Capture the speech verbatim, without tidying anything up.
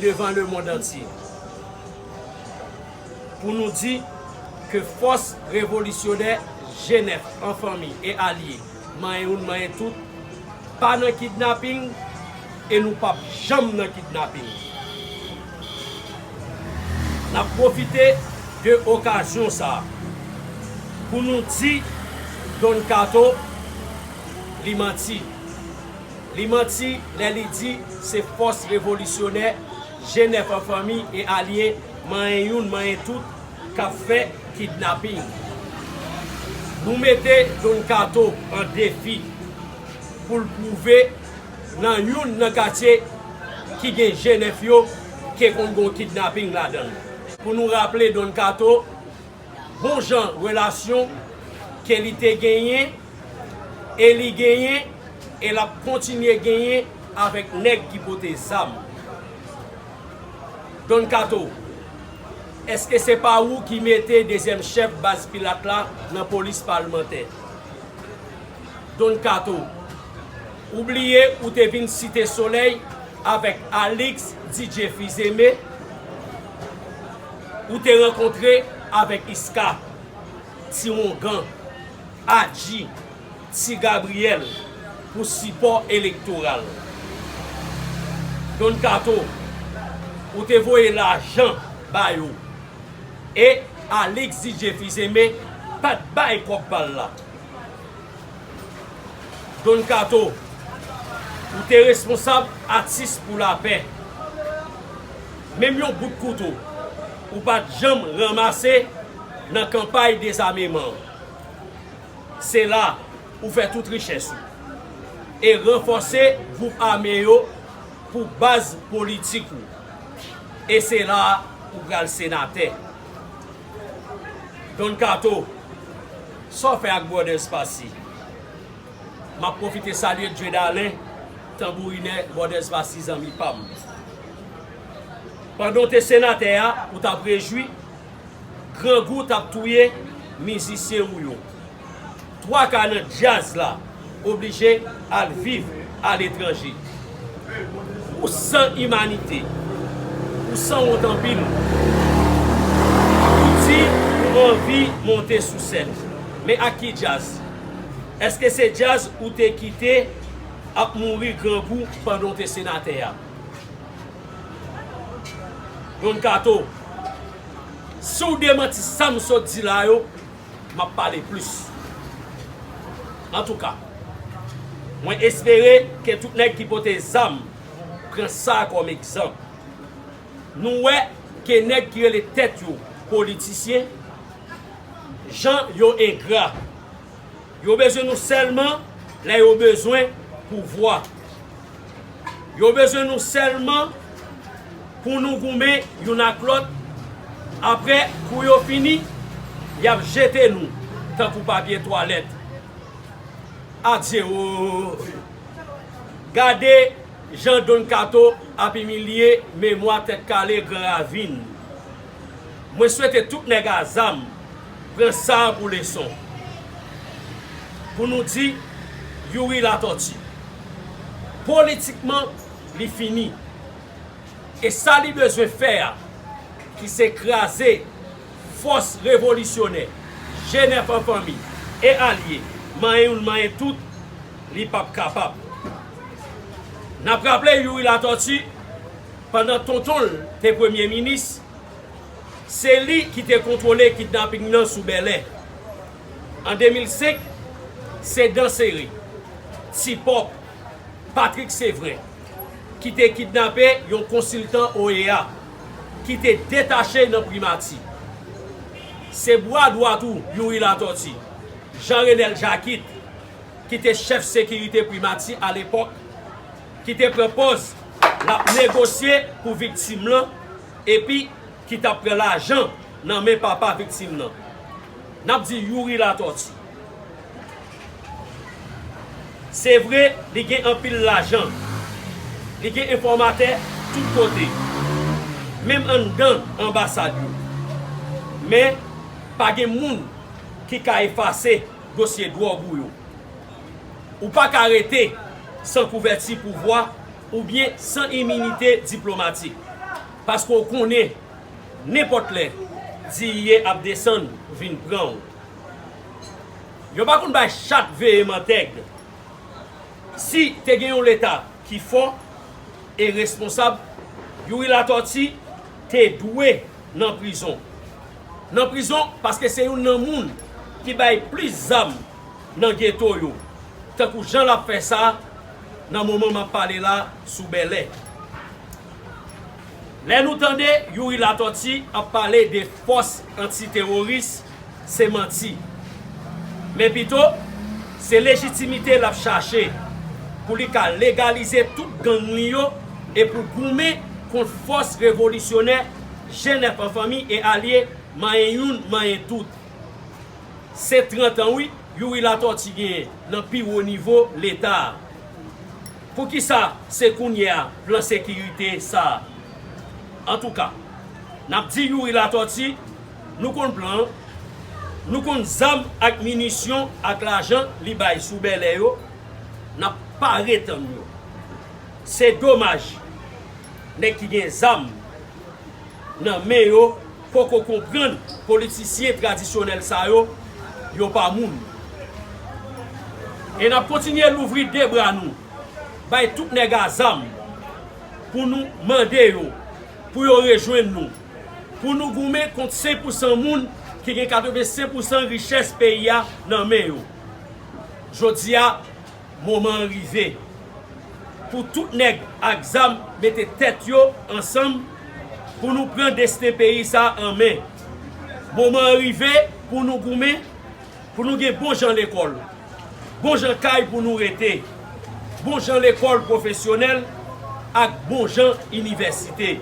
devan lemonn antye pou nou di ke fòs revolisyonè G nèf an fanmi e alye, manyen youn, manyen tout, pa nan kidnaping e nou p ap janm nan kidnaping. N ap pwofite de okazyon sa a pou nou di Don Kato li manti. Li manti lè li di se fòs revolisyonè G nèf an fanmi e alye, manyen youn, manyen tout, k ap fè kidnaping. Nou mete Don Kato an defi pou l pwouve nan youn nan katye ki gen G nèf yo ke konn gen kidnaping ladan l. Pou nou raple Don Kato bon jan relasyon ke li te genyen e li genyen e l ap kontinye genyen avèk nèg ki pote zam. Don Kato, èske se pa ou ki mete dezyèm chèf baz Pilat la nan polis palmantè? Don Kato, ou bliye ou te vin Site Solèy avèk Alix D J Fizeme, ou te rankontre avèk Iska, Ti Wongan, Adji, Ti Gabriyèl pou sipò elektoral. Don Kato, ou te voye lajan ba yo. E Alix D J Fizeme pa t bay kòb pa l la. Don Kato, ou te responsab Atis pou Lapè. Menm yon bout kouto, ou pa t janm ranmase nan kanpay dezameman an. Se la ou fè tout richès ou e ranfòse gwoup ame yo pou baz politik ou. E se la ou pral senatè. Don Kato, sa w fè ak Brothers Passy? M ap pwofite salye Dieudalen, tanbourinè Brothers Passy, zanmi pa m. Pandan w te senatè a, ou t ap rejwi, grangou t ap touye mizisyen ou yo. Twa ka nan djaz la oblije al viv aletranje. Ou san imanite. Ou sanwont anpil. Ou di ou anvi monte sou sèn. Men ak ki djaz? Èske se djaz ou te kite ap mouri grangou pandan w te senatè a? Don Kato, si w demanti sa m sot di la yo, m ap pale plis. Antouka, mwen espere ke tout nèg ki pote zam pran sa kòm egzanp. Nou wè ke nèg ki rele tèt yo politisyen, jan yo engra. Yo bezwen nou sèlman lè yo bezwen pouvwa. Yo bezwen nou sèlman pou nou goumen youn ak lòt. Apre, kou yo fini, y ap jete nou tankou papye twalèt. Adye o! Gade jan Don Kato ap imilye memwa Tèt Kale Gran Ravin. Mwen swete tout nèg a zam pran sa a pou leson. Pou nou di Youri Latòti, politikman, li fini. E sa li bezwen fè a, ki se kraze fòs revolisyonè G nèf an fanmi e alye, manyen youn, manyen tout, li p ap kapab. N ap raple Youri Latòti, pandan tonton l te premye minis, se li ki te kontwole kidnaping nan sou Bèlè. An de mil senk, se Dansere, Ti Pòp, Patrick Séverin, ki te kidnape yon konsiltan O E A, ki te detache nan primati. Se bwa dwat ou, Youri Latòti, Jean Renel Jacquit, ki te chèf sekirite primati alepòk, ki te pran pòz l ap negosye pou viktim lan, epi ki t ap pran lajan nan men papa viktim nan. N ap di Youri Latòti. Se vre, li gen anpil lajan. Li gen enfòmatè tout kote, menm anndan anbasad yo. Men, pa gen moun ki ka efase dosye dwòg ou yo. Ou pa ka rete san kouvèti pouvwa oubyen san iminite diplomatik. Paske w konnen, nenpòt lè, diye ap desann vin pran w. Yo pa konn bay chat veye mantèg. Si te gen yon Leta ki fò e responsab, Youri Latortue te dwe nan prizon. Nan prizon paske se youn nan moun ki bay plis zam nan geto yo, tankou jan l ap fè sa nan moman m ap pale la sou Bèlè. Lè nou tande Youri Latortue ap pale de fòs antiteworis, se manti. Men pito, se lejitimite l ap chache pou li ka legalize tout gang li yo e pou goumen kont fòs revolisyonè G nèf an fanmi e alye, manyen youn, manyen tout. Se trant an, wi, Youri Latortue genyen nan pi wo nivo Leta a. Poukisa se kounye a plan sekirite sa a? Antouka, n ap di Youri Latortue, nou konn plan an, nou konn zam ak minisyon ak lajan li bay sou Bèlè yo, n ap pare tann yo. Se domaj, nèg ki gen zam nan men yo poko konprann politisyen tradisyonèl sa yo, yo pa moun. E n ap kontinye louvri de bra nou bay tout nèg a zam pou nou mande yo pou yo rejwenn nou, pou nou goumen kont senk pousan moun ki gen katrevensenk pousan richès peyi a nan men yo. Jodi a, moman an rive pou tout nèg ak zam mete tèt yo ansanm pou nou pran desten peyi sa a an men. Moman an rive pou nou goumen, pou nou gen bon jan lekòl, bon jan kay pou nou rete, bon jan lekòl pwofesyonèl ak bon jan inivèsite.